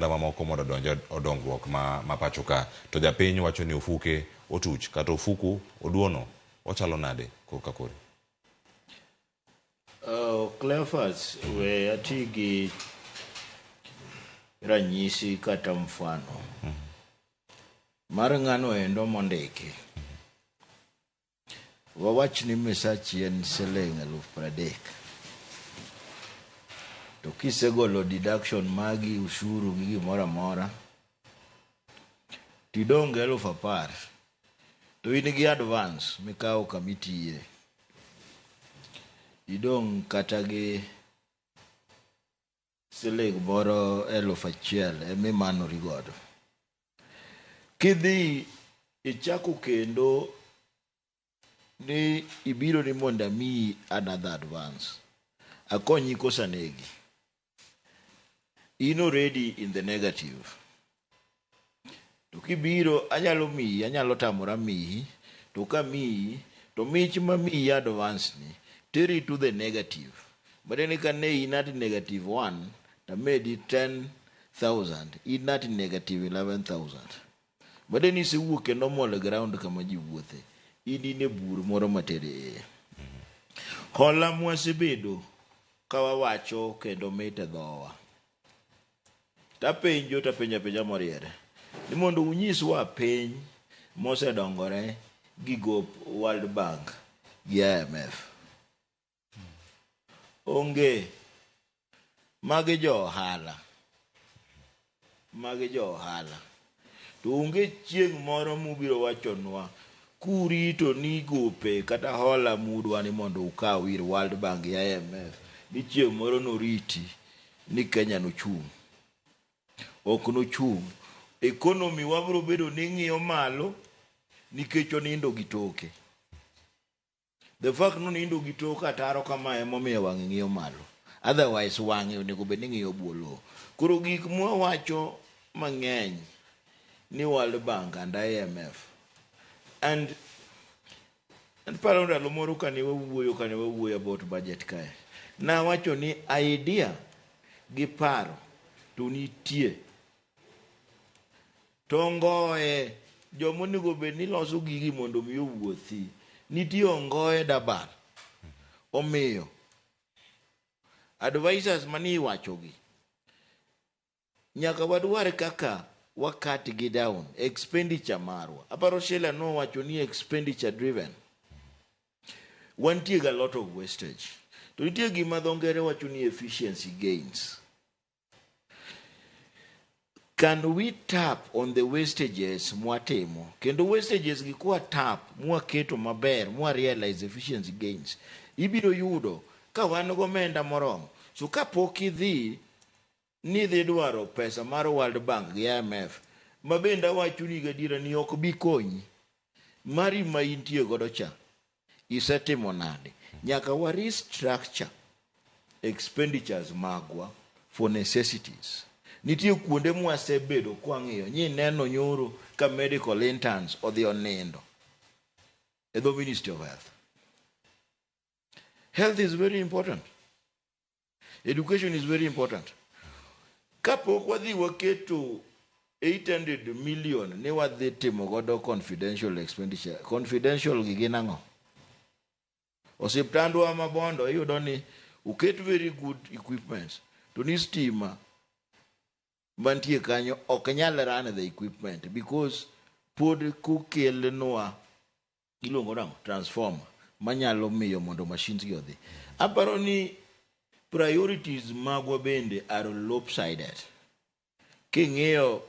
Mamoko mondo odonj e dongruok ma pacho ka. To japiny wacho ni ofuke otuch kata ofuku oduono ochalo nade korka kori? Cleophas, we ati gi ranyisi kata mfano mar ng'ano endo mondiki. Wawach ni misachi en siling 30,000. To kisegolo deduction magi, ushuru gi gimoro amora, tidong' gi 10,000. To in gi advance mikawo kamitiye. Idong' kata gi siling moro 1,000 emimanori godo. Kidhi ichako kendo ni ibiro ni mondo amiyi another advance. Akonyi koso anegi. In already in the negative. To kibiro anyalo miyi, anyalo tamora miyi, to kamiyi, to mich mamiyi advance ni teri to the negative. Matiende ni kane in at negative 1, tamedi 10,000, in at negative 11,000. Matiende ni isewuok e normal ground kama ji wuothe. In e bur moro matere iye. Hola mwasebedo ka wawacho kendo mit e dhowa. Tapenjo tapenjo apenja moriere ni mondo unyiswa piny mosedongore gi gop World Bank gi IMF. Onge. Magi jo ohala. Magi jo ohala. To onge chieng' moro mubiro wachonwa kurito ni gope kata hola mudwa ni mondo ukaw ir World Bank gi IMF ni chieng' moro noriti ni Kenya nochung'. Ok nochung'. Economy wabiro bedo ni ng'iyo malo nikech onindo gi toke. The fact ni onindo gi toke ataro kama emomiyo wang'e ng'iyo malo. Otherwise wang'e onego bed ni ng'iyo bwo lowo. Koro gik mwawacho mang'eny ni World Bank and IMF and paro ndalo moro kane wawuoyo about budget kae nawacho ni idea gi paro to nitie to ngoye joma onego bed ni loso gigi mondo mi owuothi nitie ongoye dabar omiyo advisors mani iwachogi nyaka wadwar kaka wakat gi down expenditure marwa. Aparo Sheila nowacho ni expenditure driven wantie ga lot of wastage to nitie gima dho ngere wacho ni efficiency gains. Can we tap on the wastages mwatimo kendo wastages gi kwa tap mwaketo maber mwa realize efficiency gains ibiro yudo ka wan gomenda moromo. So kapok idhi ni dhi dwaro pesa mar World Bank gi IMF ma bende awachoni gadiera ni ok bi konyi mari ma intie godo cha isetimo nade. Nyaka wa restructure expenditures magwa for necessities. Nitie kuonde mwasebedo kwang'iyo nyi neno nyoro ka medical interns odhi onindo e dho Ministry of Health. Health is very important, education is very important. Kapok wadhi waketo 800 million ni wadhi timo godo confidential expenditure, confidential gi gin ang'o? Osiptandwa ma Bondo iyudo ni oket very good equipments to ni stima mantie kanyo ok nyal run the equipment because pod kokelnwa iluongo nang'o transformer manyalo miyo mondo machines gi odhi. Aparo ni priorities magwa bende are lopsided. King'iyo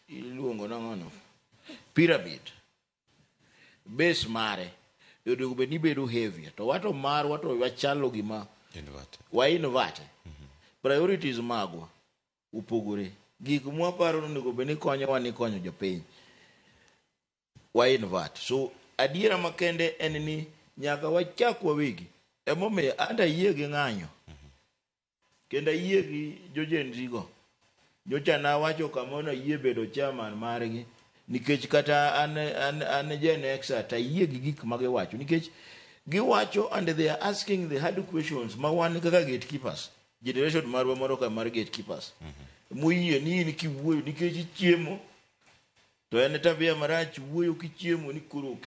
iluongo nang'ono pyramid base mare onego bed ni bedo heavier to wato marwa to wachalo gima Invert. Wa invert priorities magwa opogore. Gik mwaparo ni onego bed ni konyowa ni konyo jopiny wa invert. So adiera makende en ni nyaka wachak wawegi. Emomiyo anta ayie gi ng'anyo kendo ayie gi jo Gen Z go. Nyocha nawacho kamoro ayie bedo chairman margi nikech kata an Gen X to ayie gi gik ma giwacho nikech giwacho and they are asking the hard questions ma wan kaka gatekeepers generation marwa moro ka mar gatekeepers. Moyie ni in kiwuoyo nikech ichiemo to en tabia marach wuoyo kichiemo ni koro ok.